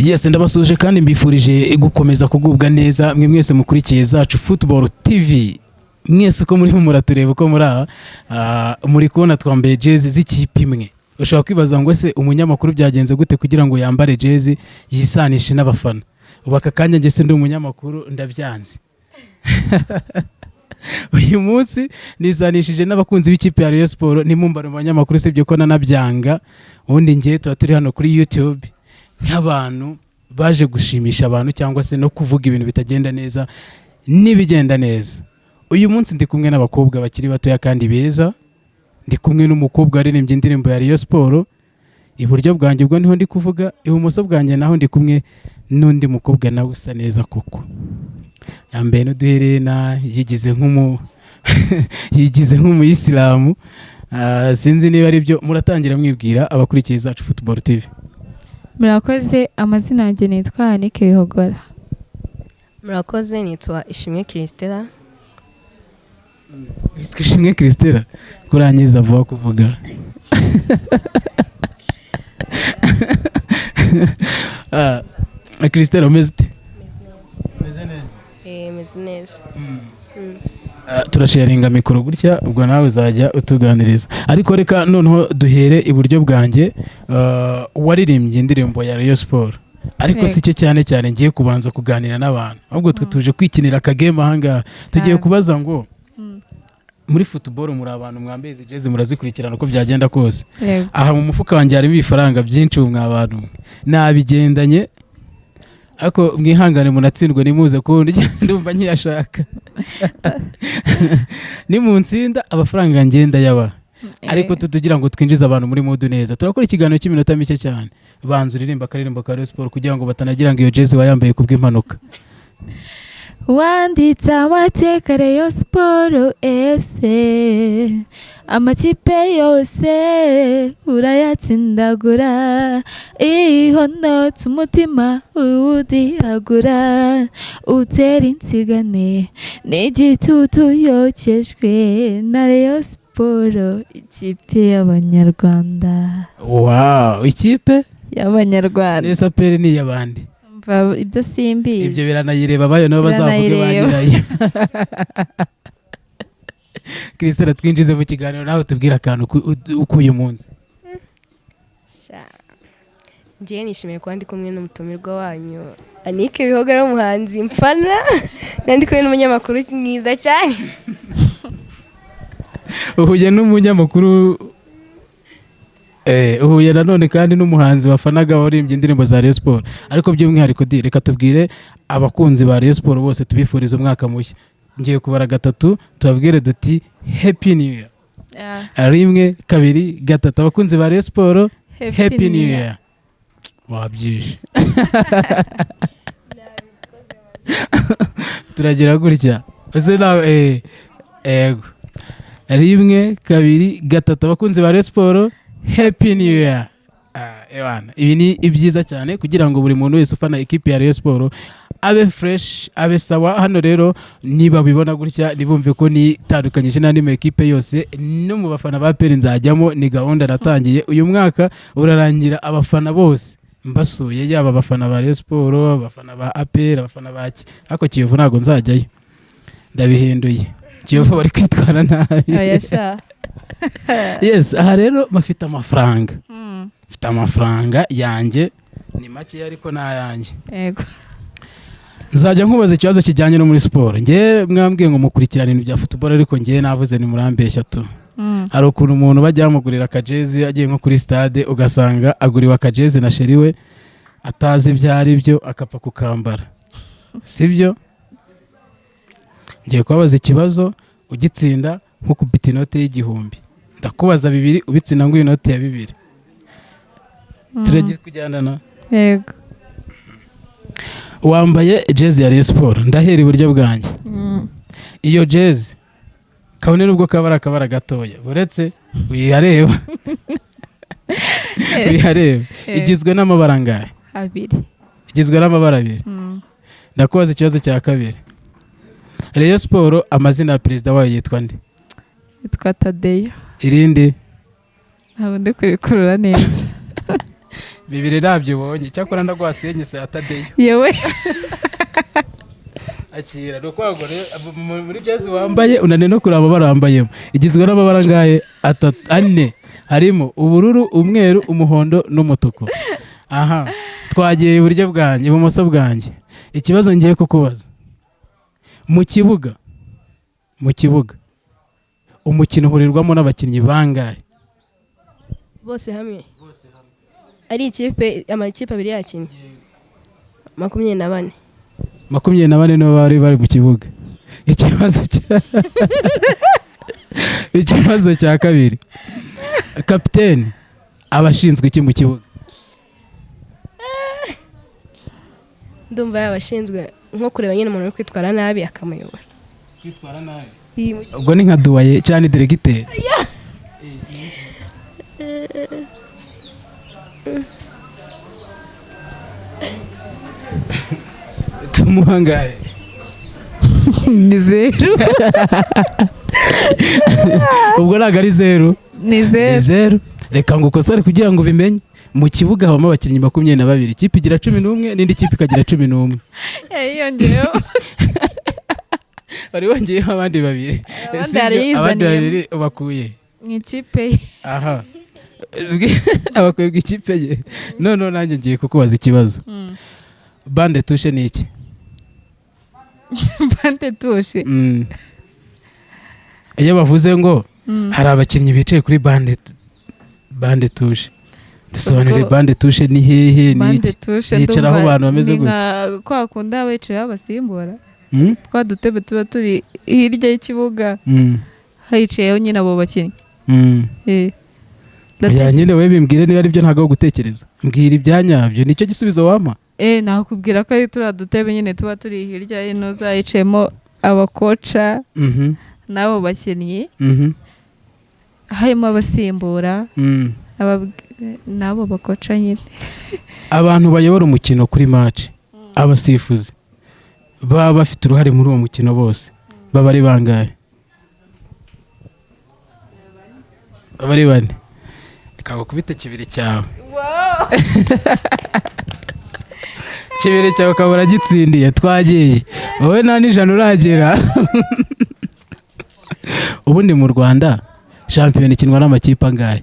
Yes, ndabasuje kandi mbifurije gukomeza kugubwa neza mwe mwese mukurikiye Zacu Football TV. Mwese uko murimo muratureba, uko muri aha, muri kubona twambaye jezi z'ikipe imwe. Ushobora kwibaza ngo: "Ese umunyamakuru byagenze gute kugira ngo yambare jezi yisanishe n'abafana?" Ubu aka kanya njye ndi umunyamakuru, ndabyanze. Uyu munsi nisanishije n'abakunzi b'ikipe ya Rayon Sport. Nimumbare mu banyamakuru, usibye ko nanabyanga. Ubundi ngiye tuba turi hano kuri YouTube nk'abantu baje gushimisha abantu cyangwa se no kuvuga ibintu bitagenda neza n'ibigenda neza. Uyu munsi ndi kumwe n'abakobwa bakiri batoya kandi beza. Ndi kumwe n'umukobwa waririmbye indirimbo ya Rayon Sport iburyo bwanjye, ubwo niho ndi kuvuga. Ibumoso bwanjye naho ndi kumwe n'undi mukobwa nawe usa neza koko, yambaye n'uduherena, yigize nk'umuyisilamu. Sinzi niba ari byo. Muratangira mwibwira abakurikiye Zacu Football TV. Murakoze, amazina yanjye nitwa Anike Bihogora. Murakoze, nitwa Ishimwe Christella. Witwa Ishimwe Christella, kurangiza vuba kuvuga. Christella, umeze ute? Umeze neza? Meze neza. Turasharinga mikoro gutya, ubwo nawe uzajya utuganiriza. Ariko reka noneho duhere iburyo bwanjye, waririmbye indirimbo ya Rayon Sport, ariko si cyo cyane cyane ngiye kubanza kuganira n'abantu, ahubwo twe tuje kwikinira akagame ahangaha. Tugiye kubaza ngo muri football, muri abantu mwambaye izi jezi, murazikurikirana uko byagenda kose. Yego. Aha mu mufuka wanjye harimo ibifaranga byinshi. Ubu mwa bantu mwe nabigendanye, ariko mwihangane munatsindwe, nimuze kundi ndumva nkiyashaka. Nimunsinda amafaranga ngenda yaba, ariko tugira ngo twinjize abantu muri mood neza, turakora ikiganiro cy'iminota mike cyane. Banza uririmba akaririmbo ka Rayon Sport kugira ngo batanagira ngo iyo jezi wayambaye kubw'impanuka. Wanditse amateka, Rayon Sport FC, amakipe yose urayatsindagura, ihonotse umutima uwudihagura, utera insigane n'igitutu yokejwe na Rayon Sport, ikipe y'Abanyarwanda. Wow, ikipe y'Abanyarwanda. Neza, APR ni iy'abandi. Umva, ibyo simbizi. Ibyo biranayireba, abayo nabo bazavuge ba Biranayireba. nyirayo. Christelle, twinjize mu kiganiro, nawe tubwire akantu uko uyu munsi. Sha. Njyewe nishimiye kuba ndi kumwe n'umutumirwa wanyu Anike Bihoga, umuhanzi mfana, kandi ndi kumwe n'umunyamakuru mwiza cyane. Uhuye n'umunyamakuru, uhuye nanone kandi n'umuhanzi wafanaga waririmbye indirimbo za Rayon Sport. Ariko by'umwihariko di reka tubwire abakunzi ba Rayon Sport bose, tubifurize umwaka mushya. Ngiye kubara gatatu, tubabwire duti: "Happy New Year." Rimwe, kabiri, gatatu. Abakunzi ba Rayon Sport, Happy New Year! Wabyishe, turagira gutya ese nawe? Ego, rimwe, kabiri, gatatu. Abakunzi ba Rayon Sport, Happy New Year! Ewana, ibi ni ibyiza cyane kugira ngo buri muntu wese ufana ikipe ya Rayon Sport abe fresh, abe sawa. Hano rero niba bibona gutya, ntibumve ko nitandukanyije n'andi ma ekipe yose. No mu bafana ba APR nzajyamo, ni gahunda natangiye. Uyu mwaka urarangira abafana bose mbasuye, yaba abafana ba Rayon Sport, abafana ba APR, abafana ba ariko Kiyovu ntabwo nzajyayo, ndabihinduye. Kiyovu bari kwitwara nabi. Oya sha. Yes, aha rero bafite amafaranga. Mfite amafaranga yanjye, ni makeya ariko ni ayanjye. Nzajya nkubaza ikibazo kijyanye no muri siporo. Njye mwambwiye ngo mukurikirane ibintu bya football, ariko njye navuze ni murambeshya tu. Hari ukuntu umuntu bajya bamugurira akajezi agiye nko kuri stade, ugasanga aguriwe akajezi na chéri we atazi ibyo ari byo, akapfa kukambara, sibyo? Ngiye kubabaza ikibazo, ugitsinda nk'ukubita inote y'1000. Ndakubaza bibiri, ubitsinda ngo inote ya 2000. Turagiye kujyana. Yego. Wambaye jezi ya Rayon Sport, ndahera iburyo bwanjye. Iyo jezi, kabone nubwo kaba ari akabara gatoya, uretse uyareba, uyareba, igizwe n'amabara angahe? Abiri. Igizwe n'amabara abiri. Ndakubaza ikibazo cya kabiri. Rayon Sport, amazina ya perezida wayo yitwa nde? Yitwa Tadeyo. Irindi? Ntabwo ndi kurikurura neza. Bibiri ntabyo ubonye. Cyakora ndaguhasenye ya Tadeyo. Yewe. Akira. Ni ukuvuga ngo rero, muri jezi wambaye, unaniwe no kureba amabara wambayemo. Igizwe n'amabara angahe? Atatu, ane. Harimo ubururu, umweru, umuhondo n'umutuku. Aha twagiye iburyo bwanjye, ibumoso bwanjye. Ikibazo ngiye kukubaza: mu kibuga umukino uhurirwamo n'abakinnyi bangahe? Bose hamwe, ari ikipe, amakipe abiri yakinnye, 24. 24 nibo bari bari mu kibuga. Ikibazo cya kabiri: kapiteni aba ashinzwe iki mu kibuga? Ndumva yaba ashinzwe nko kureba nyine umuntu uri kwitwara nabi akamuyobora. Kwitwara nabi? Iyi mu kibuga. Ubwo ni nka doyen cyane, diregiteri. Tumuha angahe? Ni zeru. Ubwo ntabwo ari zeru? Ni Ni zeru. zeru. Reka ngo ukosore kugira ngo ubimenye. Mu kibuga habamo abakinnyi 22. Ikipe igira 11 n'indi kipe ikagira 11. Yiyongeyeho. Wari wongeyeho abandi babiri. Abandi Si ibyo, yari abandi yizaniyemo. babiri ubakuye Mu ikipe ye. Aha, abakuye ku ikipe ye. Noneho nanjye ngiye kukubaza ikibazo. Banc de touche ni iki? Banc de touche? Iyo bavuze ngo hari abakinnyi bicaye kuri banc de touche, dusobanurire. Ubwo- Banc de touche ni hehe, ni Bande iki? tushe. Yicaraho Ndumva abantu bameze ni gute? nka kwa kundi aba yicaraho abasimbura, twa dutebe tuba turi hirya y'ikibuga, hicayeho nyine abo bakinnyi. Oya. Nyine we bimbwire niba aribyo. Ntabwo gutekereza, mbwira ibyanyabyo. Nicyo gisubizo wampa? Nakubwira ko ari turiya dutebe nyine tuba turi hirya y'inoza, hicayemo abakoca n'abo bakinnyi, harimo abasimbura n'abo bakoca nyine. Abantu bayobora umukino kuri match, abasifuzi baba bafite uruhare muri uwo mukino bose, baba ari bangahe? Baba ari bane. Reka ngukubite kibiri cyawe, kibiri cyawe ukaba uragitsindiye. Twagiye, wowe nta n'ijana uragera. Ubundi mu Rwanda shampiyona ikinwa n'amakipe angahe?